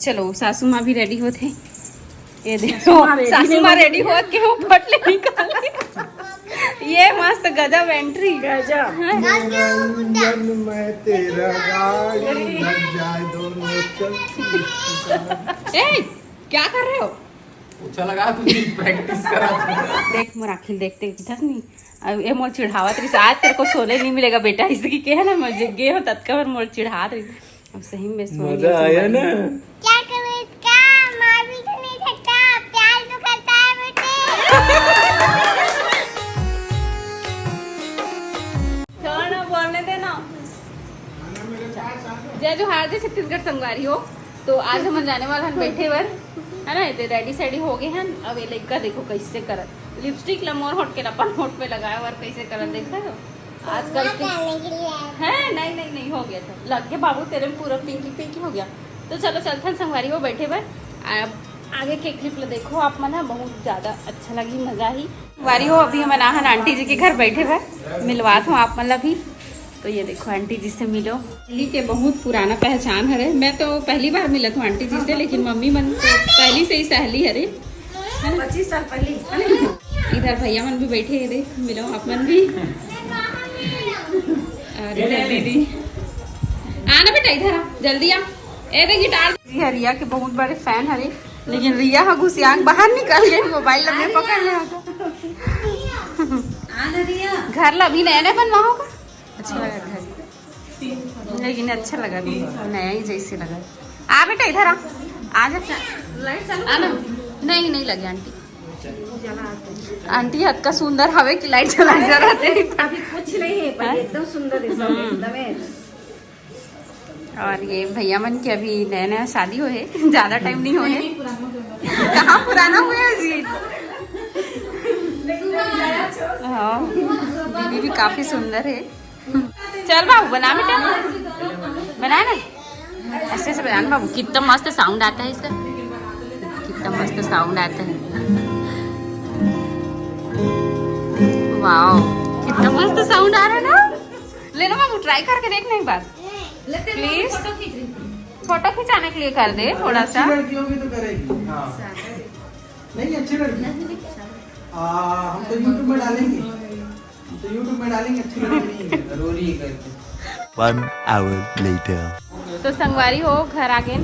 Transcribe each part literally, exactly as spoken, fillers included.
चलो, सासू माँ भी रेडी होत हे। ये देखो, सासू माँ रेडी होत के वो फट ले निकाल के। ये मस्त गजब एंट्री। गजब। ए, क्या कर रहे हो? अच्छा लगा, तुम प्रैक्टिस करा। देख मोर आँखी ल देखते दिखत नहीं। अब ये मोर चिढ़ावत रहिस, "आज तेरे को सोने नहीं मिलेगा बेटा", इसकी कहे ना, मैं जब गे हो ततका भर मोर चिढ़ात रहिस। अब सही में सोने मजा नहीं आया मिलेगा। ना? क्या करूँ इसका? मार भी तो नहीं सकता, प्यार तो करता है बेटे। छोड़ ना, बोलने दे ना। जय जोहार, जय छत्तीसगढ़ संगवारी हो। तो आज हम जाने वाला हन बैठे बर, है ना? ये रेडी सेडी हो गए हन। अब ये लइका देखो कैसे करत, लिपस्टिक ला मोर होठ के अपन होठ पे लगाए बर कैसे करत, देखा हो? आजकल के करने के लिए। है, नहीं, नहीं, नहीं, हो गया था, लग के बाबू तेरे में पूरा पिंकी पिंकी हो गया। तो चलो चलथन संगवारी हो बैठे बर। अब आगे के क्लिप ला देखो आप मन ह, बहुत ज्यादा अच्छा लगी, मजा ही। संगवारी हो, अभी हमन आहन आंटी जी के घर बैठे बर, मिलवात हूँ आप मन ला भी। तो ये देखो आंटी जी से मिलो। दिल्ली के बहुत पुराना पहचान हरे। मैं तो पहली बार मिलत हूँ आंटी जी से, लेकिन मम्मी मन तो पहली से ही सहेली हरे, है ना? पच्चीस साल पहले, है ना? इधर भैया मन भी बैठे हैं, देख मिलो आप मन भी। अरे दीदी, आ ना बेटा, इधर आ, जल्दी आ। ए दे गिटार। जी हाँ, रिया के बहुत बड़े फैन हरे, लेकिन रिया ह घुसियाक बाहर निकल गई, मोबाइल लगे पकड़ ले। आ ना रिया। घर ला अभी नया नया बनवा होगा। अच्छा लगा घर, लेकिन अच्छा लगा नहीं, नया ही जैसे लगा। आ बेटा, इधर आ, आ जा। लाइट चालू आ ना। नहीं, नहीं लगे आंटी। आंटी अतका सुंदर हवे कि लाइट चला जा रहते। अभी कुछ नहीं है, पर हाँ? एकदम सुंदर है सब, हम्म। एकदम है। और ये भैया मन के अभी नया नया शादी होए हे, ज्यादा टाइम नहीं होए हे। कहाँ पुराना हुआ है जी? हाँ, दीदी भी काफी सुंदर है। चल बाबू, बना बेटा, बना ना, ऐसे ऐसे बना ना बाबू। कितना मस्त साउंड आता है इसका, कितना मस्त साउंड आता है। वाओ, कितना मस्त साउंड आ रहा है ना। ले ना बाबू, ट्राई करके देखना एक बार। प्लीज। फोटो खिंचाने के लिए कर दे थोड़ा सा। अच्छी लड़की होगी तो करेगी। हाँ। नहीं, अच्छी लड़की। आ, हम तो YouTube में डालेंगे, हम तो YouTube में डालेंगे, अच्छी लड़की नहीं है। जरूरी है करके। One hour later. तो संगवारी हो, घर आ गए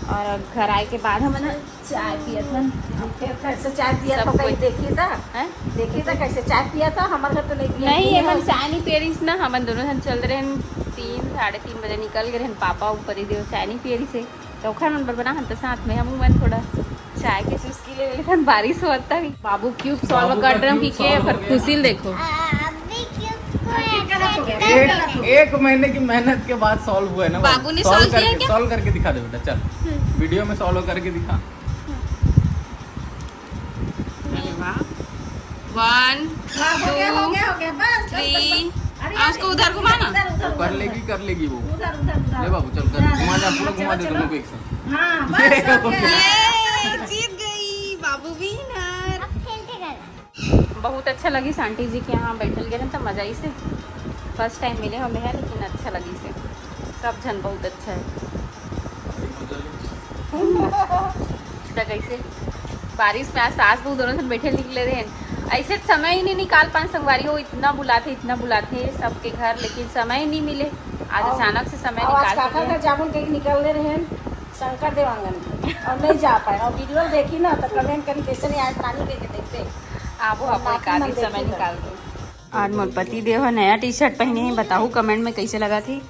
और घर आए के बाद हमन चाय पियत हन। फिर घर से चाय पियत सब हो, कहीं कोई। देखी था? हैं? देखी था कैसे चाय पिया था? हमारे घर तो नहीं पिया नहीं, था। ये मन चाय नहीं पिए रहिस ना, हमन दोनों जन चल रहे हैं, तीन, साढ़े तीन बजे निकल गए हैं, पापा ऊपर ही देव चाय नहीं पिए रहिस हे, तो ओखर मन बर बना हन, तो साथ में हम मन थोड़ा चाय के चुस्की ले लेथन, बारिश होत तक। बाबू क्यूब सॉल्व बाबू का कर रहे हैं, क्यूब कि के सॉल्व पर हो गया। खुशी देखो। अभी क्यूब को ऐसे एक, एक महीने की मेहनत के बाद सॉल्व हुआ है ना बाबू। बाबू ने सॉल्व सॉल्व किया करके, क्या? सॉल्व करके दिखा दे बेटा, चल। हम्म। वीडियो में सॉल्व करके दिखा। अरे वाह। One, हाँ, हो गया, हो two, गया, हो गया, बस, बस, बस, three। बस। अरे, और उसको अरे, उधर घुमा ना। उधर, उधर, वो कर उधर, लेगी, उधर। कर लेगी वो। उधर, उधर, उधर। ले बाबू, चल कर, हाँ, घुमा दे, हाँ, आप लोग चलो, घूमो चलो। एक साथ। हाँ, बस, हो गया। ये जीत गई, बाबू विनर। अब खेलते घर। बहुत अच्छा लगिस आंटी जी के यहाँ बैठल गए तो मजा ही से। फर्स्ट टाइम मिले हमें है, लेकिन अच्छा लगिस हे। सब झन बहुत अच्छा है। त कैसे बारिश में आज सास बहू दोनों झन बैठे निकले रहे। ऐसे समय ही नहीं निकाल पान संगवारी हो, इतना बुलाथे, इतना बुलाथे सबके घर, लेकिन समय ही नहीं मिले। आज और अचानक से समय और आज निकाल के काका गए। घर जामुन कहीं निकलने रहे हैं, शंकर देवांगन के, और नहीं जा पाए। और वीडियो देखी ना तो कमेंट करी, कैसे नहीं आज नानी के, के देखते। आबो, आबो, एक आध दिन समय निकाल के। आज मोर पति देव ह नया टी शर्ट पहने हैं, बताहू कमेंट में कैसे लगा थी।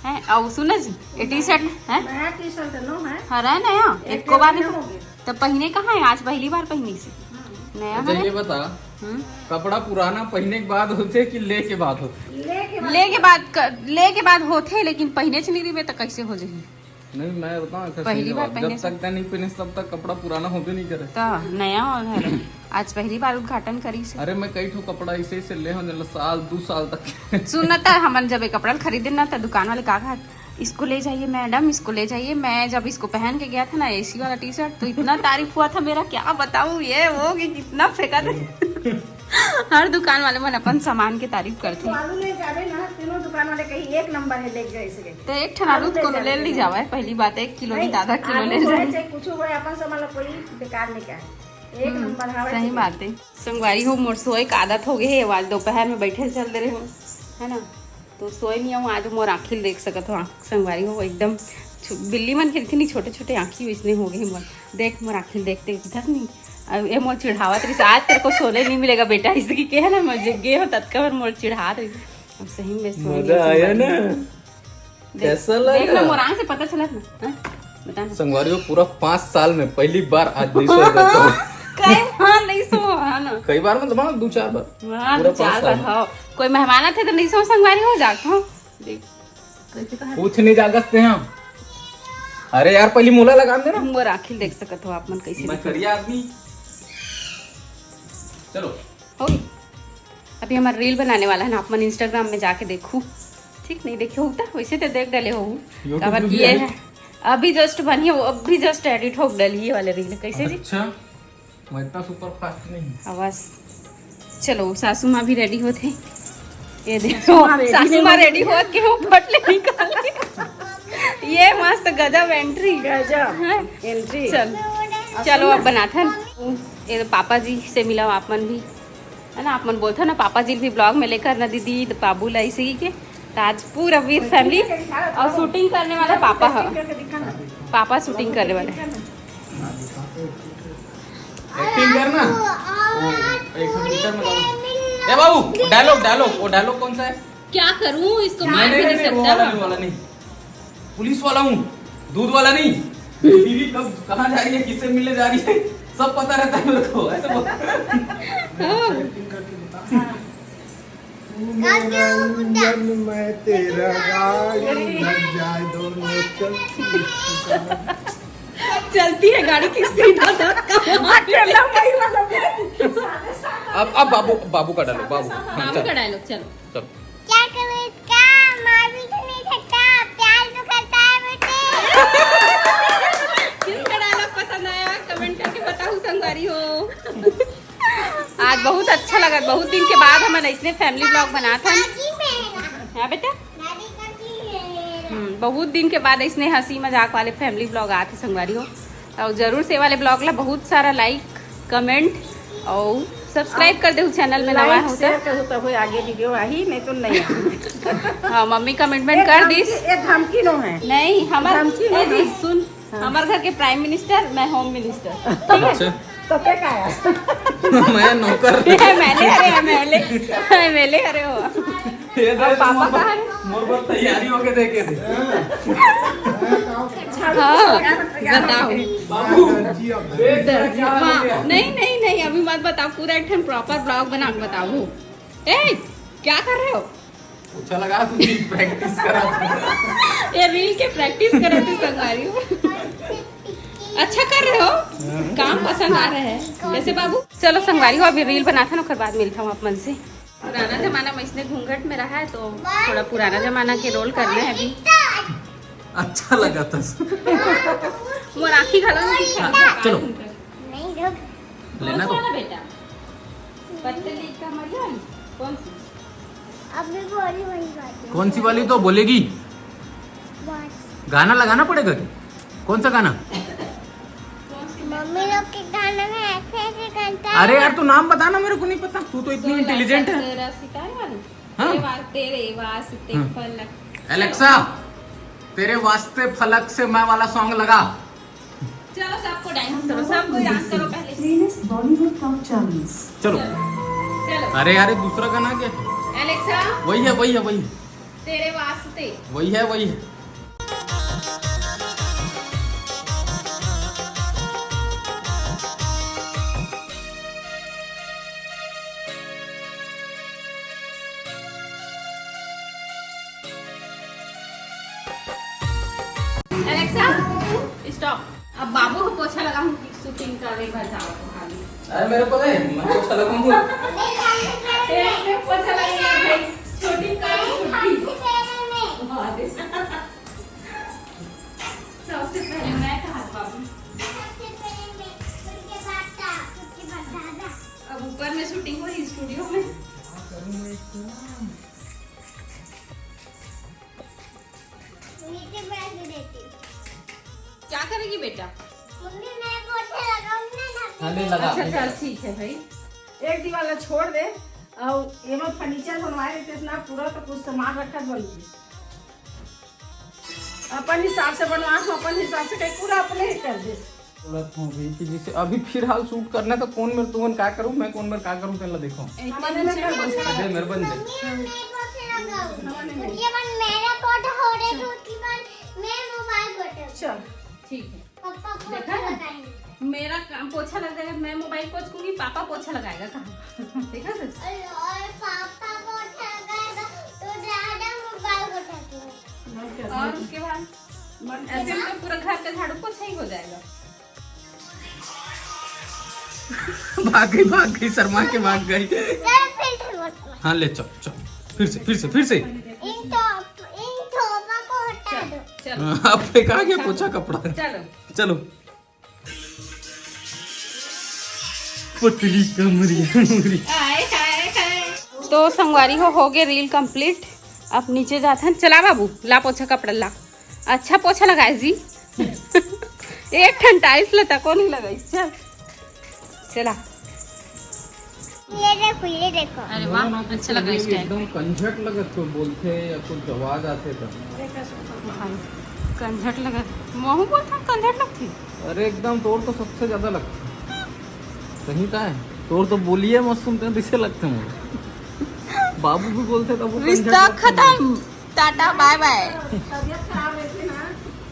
हैं, अउ सुन जी, ये टी शर्ट है? नया टी शर्ट नो है। हरा है नया, एक एको बार नहीं। तो पहने कहाँ है? आज पहली बार पहनी से। हम्म। नया अच्छा, है। ये बता, हम्म। कपड़ा पुराना पहने के बाद होथे कि ले के बाद होथे? ले के बाद। ले के बाद क-, ले के बाद होथे, लेकिन पहने च नहीं रहिबे तो कैसे हो जाही? नहीं, मैं बताऊं, ऐसा पहली सीधी बार बात, पहने जब से। तक तैं नहीं पहने, तब तक कपड़ा पुराना होबे नहीं करे। तो नया और है। आज पहली बार उद्घाटन करी से। अरे, मैं कई ठो कपड़ा ऐसे, ऐसे ले हूं, जेला साल, दू साल तक। सुन ना, त हमन जब ये कपड़ा खरीदे ना, त दुकान वाले का कहा, "इसको ले जाइए मैडम, इसको ले जाइए।" मैं जब इसको पहन के गया था ना, एसी वाला टी शर्ट, तो इतना तारीफ हुआ था मेरा, क्या बताऊं, ये वो कि कितना फेंका था। हर दुकान वाले मन अपन सामान के तारीफ करते हैं। आलू ले जावे ना, तीनों दुकान वाले कही एक नंबर है, ले जाए इसे। तो एक ठन आलू ले कोनो ले ली जावे, पहली बात एक किलो नहीं, नहीं, आधा किलो आलू ले जाए। चाहे कुछ हो, अपन से मतलब कोई बेकार नहीं क्या है, एक हम्म, नंबर हवा सही चाहिए। बात है। संगवारी हो, मोर सोए के आदत हो गई है, आज दोपहर में बैठे चल दे रहे हो, है ना? तो सोए नहीं हूँ आज, मोर आँखी देख सकत हो, आँख संगवारी हो एकदम छु-, बिल्ली मन खेलती नहीं, छोटे छोटे आँखी वैसने हो गए मोर। देख मोर आँखी देखते दिखत नहीं। अब ये मोर चिढ़ावत रही, आज तेरे को सोने नहीं मिलेगा बेटा, इसकी क्या है ना, मैं जग गए हो तत्का भर मोर चिढ़ात रही। अब सही में सोने नहीं मजा आया संगवारी। ना? देख, कैसा लगा? देख ना, मोर आँख से पता चलत ना। हाँ? बता ना। संगवारी हो, पूरा पाँच साल में पहली बार आज नहीं सो रहा था। कई बार नहीं सो, है ना? कई बार मतलब, हाँ, दो चार बार। हाँ, पूरा दो चार पाँच साल बार, में। हाँ। कोई मेहमान आते तो नहीं सो संगवारी हो जात, हाँ। देख, कैसे कहा? कुछ नहीं जागते हैं हम। अरे यार, पहली मोला लगान दे ना। मोर आँखी देख सकत हो आप मन कैसे मैं दिखत। करिया आदमी। चलो। हो गई। अभी हमारा रील बनाने वाला है ना, आप मन Instagram में जाके देखू। ठीक नहीं देखे हो तो वैसे तो देख डाले हो। YouTube काबर में कि भी ये है। है। अभी just बनी है, वो अभी just edit हो डली ये वाले रील। कैसे जी? अच्छा, मैं इतना super fast नहीं। आवाज। चलो, सासू माँ भी ready होत है। ये देखो, सासू माँ ready सासू माँ होत ready होत के वो फट ले निकाल के। ये मस्त गजब entry। गजब हाँ। Entry। चल, चलो अब बनाथन। ये तो पापा जी से मिला आप मन भी, है ना? आप मन बोलथो ना पापा जी भी vlog में लेकर ना दीदी, तो बाबू ला इसी के। तो आज पूरा with family और shooting करने वाला पापा है। पापा shooting करने वाले। Acting करना। वो एक picture में डालो। ए बाबू, dialogue, dialogue, वो dialogue कौन सा है? क्या करूं, इसको नहीं, मार नहीं, भी नहीं नहीं, वो सकता। वाला नहीं, वो वाला नहीं। पुलिस वाला हूँ, दूध वाला नहीं। मेरी बीवी कब कहाँ जा रही है, किससे मिलने जा रही है, सब पता रहता है मेरे को। ऐसे बोल। हाँ। तू मेरा इंजन, मैं तेरा गाड़ी, लग जाए दोनों चलती। चलती है गाड़ी की सीधा धक्का। अकेला भाई वाला। अब, अब बाबू, बाबू का डालो, बाबू। हाँ, बाबू चल। का dialogue, चलो। चलो। क्या करूँ इसका? मार भी तो नहीं सकता, प्यार तो करता है मुझसे। किसका dialogue पसंद आया, comment करके बताओ संगवारी हो। आज बहुत अच्छा लगा, बहुत दिन के बाद हमन ऐसने family vlog बनात हन। हाँ बेटा? हम्म, बहुत दिन के बाद ऐसने हंसी मजाक वाले family vlog आत हे संगवारी हो। और जरूर से वाले vlog ला बहुत सारा like, comment और subscribe कर देहू channel में नवा हो तो। Share करू तब आगे video आही, नहीं तो नहीं आही। हाँ, मम्मी commitment कर दिस। ये धमकी नो है। नहीं, हमार धमकी नो ए जी, है। सुन, हाँ। हमार घर के prime minister, मैं home minister। ठीक है? अच्छा। तो क्या कहा? मैं नौकर। MLA, अरे MLA, MLA, अरे हो। ये दे अब पापा कहाँ है? मोर बर तैयारी होके देखे थे। हाँ, बताओ। बाबू, देख ना, क्या हो गया? नहीं, नहीं, नहीं, अभी मत बताओ, पूरा एक ठन proper vlog बना के बताओ। ए, क्या कर रहे हो? अच्छा लगा, तुम practice करा। ये reel के practice करा थे संगवारी हो। अच्छा कर रहे हो, काम पसंद आ रहा है। कैसे बाबू? चलो संगवारी हो, अभी reel बनाथन, ओकर बाद मिलता हूँ आप मन से। पुराना जमाना में इसने घूंघट में रहा है तो थोड़ा पुराना जमाना के role करना है अभी। अच्छा लगा था। मोर आँखी घलो नहीं दिखा। हाँ, चलो। नहीं, रुक। लेना तो। कौन सा वाला बेटा? पतली कमरिया वाली? कौन सी? अभी बोली वही बात है। कौन सी वाली तो बोलेगी? बस। गाना लगाना पड़ेगा क्या? कौन सा गाना? मम्मी लोग के गाने में ऐसे ऐसे करता है। अरे यार, तू नाम बताना, मेरे को नहीं पता। तू तो इतनी सोलह intelligent है। सत्रह सितारे वाली? हाँ। तेरे वा-, तेरे वास्ते हाँ। फलक। Alexa, तेरे वास्ते फलक से मैं वाला song लगा। चलो, सबको dance करो, सबको dance करो पहले। Playlist Bollywood Top Challenge। चलो। चलो। अरे यार, ये दूसरा गाना क्या है? Alexa। वही है, वही है, वही है। तेरे वास्ते। वही है, वही है। Alexa, stop। अब बाबू को पोछा लगाऊं कि shooting करे घर जाओ तो खाली। अरे मेरे को दे, मैं पोछा लगाऊंगा। तेरे से पोछा लगेगा भाई, shooting करो, छुट्टी। हाँ, दे। सबसे पहले मैं कहा बाबू। अब ऊपर में shooting हो रही studio में। मम्मी, मैं पोछा लगाऊंगा ना। हाँ, ले लगा। अच्छा, चल, ठीक है भाई। एक दीवार ला छोड़ दे। और ये मत फर्नीचर बनवाए रहिते ना पूरा, तो कुछ सामान रखत बनती। अपन हिसाब से बनवा, अपन हिसाब से कहीं पूरा अपने ही कर दे। बोलत हूँ अभी कि जैसे अभी फिलहाल शूट करना है, तो कौन मेरे तुमन का करूँ, मैं कौन मेरे का करूँ, पहले देखो। हमारे में कर दो। दे, मेरे बन दे। मम्मी, मैं पोछा लगाऊं। हमारे में। ये बन मेरा पोछा हो रहा है, दूसरी बार मैं मोबाइल पोछा। चल। ठीक है। पापा पोछा देखा ना? लगाएंगे। मेरा काम पोछा लगाएगा, मैं मोबाइल पोंछूंगी, पापा पोछा लगाएगा। कहाँ? देखा सच? और, और पापा पोछा लगाएगा तो दादा मोबाइल पोछा करेगा। और उसके बाद ऐसे में तो पूरा घर का झाड़ू पोछा ही हो जाएगा। भाग गई, भाग गई, शर्मा के भाग गई। चल, फिर से पोछा। हाँ, ले चल, चल, फिर से, फिर से, फिर से। इन तो, इन थोपा को हटा दो। चलो। हाँ, अब फेंका गया पोछा कपड़ा। चलो। चलो। पतली कमरिया मुरी। तो संगवारी हो, हो गए रील कंप्लीट। अब नीचे जात हन। चला बाबू, ला पोछा कपड़ा ला। अच्छा पोछा लगाए जी। एक ठन टाइल्स लेता, कौन ही लगाई? चल, चला। ये देखो, ये देखो। अरे वाह, अच्छा लगा स्टाइल। एकदम कंझट लगत तो बोलथे या कुछ आवाज आथे तो। भाई, कंझट लगत। महू बोलथन कंझट लगथे। अरे एकदम तोर तो सबसे ज्यादा लगथे। सही का है? तोर तो बोलिए मत सुनते हैं, दिसे लगते हैं। बाबू भी बोलते तब वो रिश्ता कंझट लगथे। खत्म। टाटा बाय बाय। तबीयत खराब रहती ना,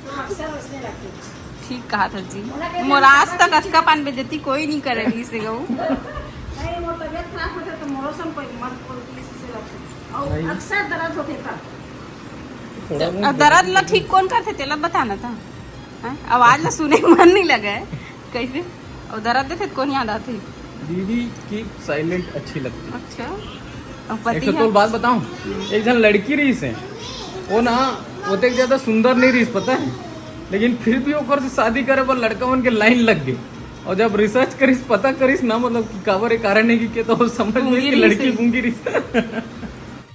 तो अक्सर उसने रखती। ठीक कहा था जी। मोला के मोर आज तक अतका पान बेइज्जती कोई नहीं करे रही से गऊ। नहीं, मोर तबीयत खराब होते तो मोरो सन कोई मत बोल के इसी से रखती। और नहीं। अक्सर दर्द होते था। थोड़ा बहुत अब दर्द ला ठीक कौन करथे, तेला बताना था। हैं? आवाज ला सुने के मन नहीं लगा है। कैसे? और दर्द देथे तो कौन याद आथे? दीदी की साइलेंट अच्छी लगती। अच्छा। अब पति एक तो है। तोल बात बताऊं, एक जन लड़की रहीस है, वो ना ओतेक ज्यादा सुंदर नहीं रहीस, पता है, लेकिन फिर भी ओकर से शादी करे बर लड़का मन के लाइन लग गई। और जब रिसर्च करिस, पता करिस ना, मतलब कि काबर, ये कारण है कि के, तो समझ में गूंगी कि रहीस लड़की है। गूंगी रहीस।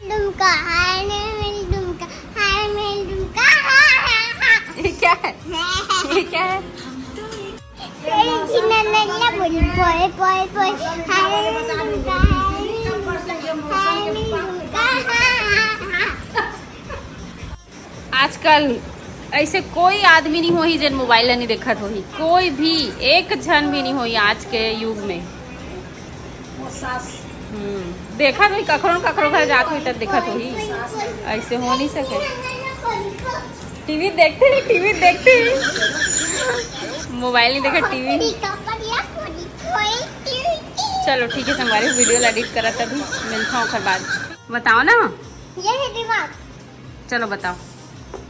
डुमका, हाय रे मेरी डुमका, हाय मेरी डुमका, हा, हा, हा। ये क्या है? ये क्या है? तेरी चिन्ना नल्ला बोली, पोए, पोए, पोए, हाय मेरी डुमका, हाय मेरी डुमका, हाय मेरी डुमका, हा, हा, हा। आजकल ऐसे कोई आदमी नहीं होही जेन मोबाइल ला नहीं देखत होही, कोई भी एक झन भी नहीं होही आज के युग में। वो सास। हम्म, देखत होही कखरो न कखरो घर जात होही तब देखत होही, ऐसे हो नहीं सके। टीवी देखते ही, टीवी देखते ही मोबाइल नहीं देखा, टीवी। चलो ठीक है संगवारी, वीडियो ला एडिट करत अभी, मिलता हूँ ओकर बाद। बताओ ना। ये है दिमाग। चलो बताओ।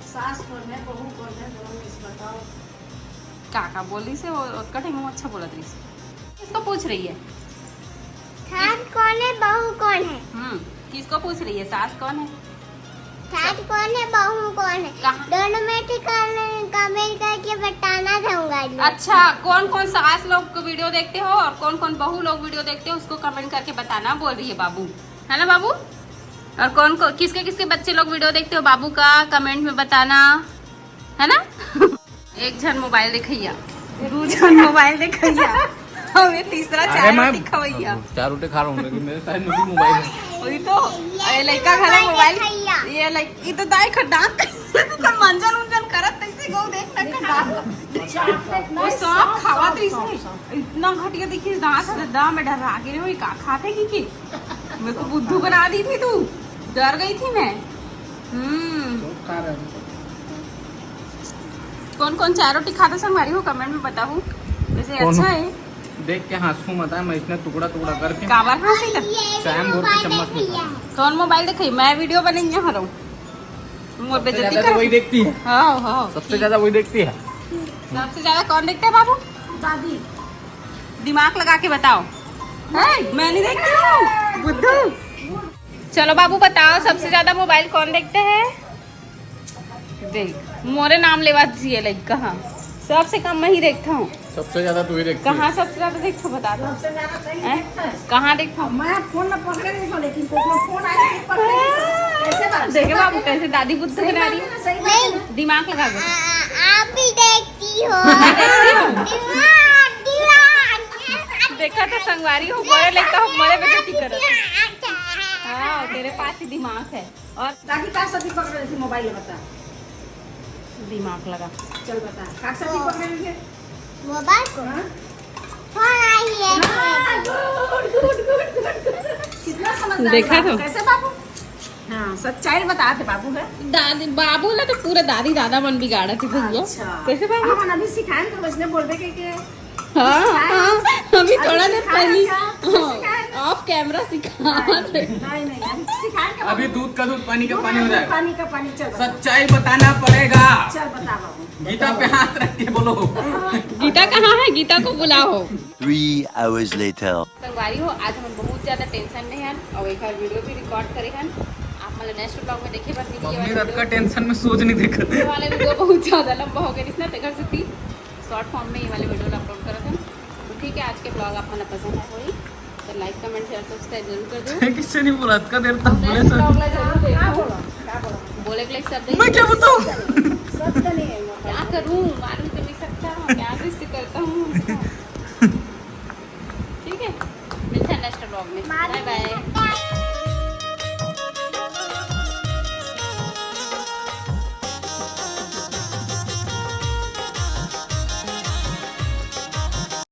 सास कौन है, बहू कौन है, दोनों में से बताओ। का का बोली से वो, ओतका टाइम में अच्छा बोलत रही से। किसको पूछ रही है? सास कौन है, बहू कौन है? हम्म, किसको पूछ रही है, सास कौन है? सास कौन है, बहू कौन है? कहाँ? दोनों में से कमेंट करके बताना चाहूंगा। अच्छा, कौन कौन सास लोग वीडियो देखते हो और कौन कौन बहू लोग वीडियो देखते हो, उसको कमेंट करके बताना बोल रही है बाबू, है ना बाबू? और कौन को, किसके किसके बच्चे लोग वीडियो देखते हो बाबू का, कमेंट में बताना, है ना? एक झन मोबाइल देखैया, दू झन मोबाइल देखैया, हमें तीसरा अरे चार मैं रोटी खवैया। चार रोटी खा रहा हूँ, लेकिन मेरे साइड में भी मोबाइल है। वही तो, ये लड़का घर मोबाइल, ये लड़की तो दाई खा दांत कर मंजन उंजन करत तैसे गो देख ना खा। वो सब खावत रही से। इतना घटिया देखिए दांत है, दांत में डरा के रे, वही का खाते की की? मेरे को बुद्धू बना दी थी तू, डर गई थी मैं। हम्म। कौन कौन चार रोटी खाता संगवारी हो, कमेंट में बताओ। वैसे कौन? अच्छा है। देख के हंसू मत आए, मैं इसने टुकड़ा टुकड़ा करके काबर हंसी था? चाय में घोर के चम्मच में खा। कौन मोबाइल देखे? मैं वीडियो बने यहाँ हूँ। मोर सबसे बेइज्जती ज्यादा तो कर। वही देखती है। हाँ, हाँ। सबसे ज्यादा वही देखती है। सबसे ज्यादा कौन देखता है बाबू? दादी। दिमाग लगा के बताओ। है? मैं नहीं देखती हूँ, बुद्धू। चलो बाबू बताओ, सबसे ज्यादा मोबाइल कौन देखते हैं? देख, मोरे नाम लेवा जिए लइका, हाँ, सबसे कम मैं ही देखता हूँ। सबसे ज्यादा तू ही देखती है। कहाँ सबसे ज्यादा देखता, बता दो। सबसे ज्यादा सही हैं? देखता है। कहाँ देखता हूँ? मैं फोन न पकड़े नहीं हूँ, लेकिन कोई फोन आया तो पकड़े नहीं हूँ। कैसे बाबू? देखे बाबू, कैसे दादी बुद्ध बना रही। सही बात है ना? दिमाग लगा दो। आप भी देखती हो। दिमाग, दिमाग। देखा तो संगवारी हो, मोरे लइका हो, मोरे बेटा की करत है। हाँ, तेरे पास ही दिमाग है। और दादी का साथी पकड़ रही थी मोबाइल, बता। दिमाग लगा। चल बता, का साथी पकड़ रही थी? मोबाइल को। हाँ? फोन आई है। हाँ, गुड, गुड, गुड, गुड, गुड। कितना समझदार देखा बाबू, तो? कैसे बाबू? हाँ, सच्चाई बताते बाबू है। दादी, बाबू ला तो पूरा दादी दादा मन बिगाड़त हे भैया। अच्छा। कैसे बाबू? हम अभी सिखाएं तो वैसने बोलबे के, के हाँ, सिखाएं। हाँ, अभी अभी थोड़ा देर सिखाएं पहले क्या? कैसे सिखाएं? Off camera सिखा। नहीं, नहीं, नहीं, अभी सिखाएं क्या अभी बाबू? दूध का दूध, पानी का दूध पानी हो का दूध, जाएगा। पानी का पानी, चल बता। सच्चाई बताना पड़ेगा। चल बता बाबू। गीता पे हाथ रख के बोलो। गीता कहाँ है? गीता को बुलाओ। Three hours later. संगवारी हो, आज हम बहुत ज्यादा टेंशन में हन और एक बार वीडियो भी रिकॉर्ड करे हन। आप मतलब नेक्स्ट ब्लॉग में देखे बर मिली ये मम्मी वाला तक का वीडियो। टेंशन में सोच नहीं देखत। ये वाला वीडियो बहुत ज्यादा लंबा हो गया, इसने तेकर से तीन शॉर्ट फॉर्म में ये वाले वीडियो अपलोड करत हन। तो ठीक है, आज के ब्लॉग आप मन ला पसंद आए होही तो लाइक, कमेंट, शेयर, सब्सक्राइब जरूर कर दो। किससे नहीं बोला, इतना देर तक बोले नेक्स्ट सर। ब्लॉग ला जरूर देखो। बोले के लाइक सब मैं क्या बताऊं? क्या करूं, मालूम तो नहीं सकता, क्या रिस्क करता हूँ। ठीक है, मिलते हैं नेक्स्ट ब्लॉग में। बाय बाय।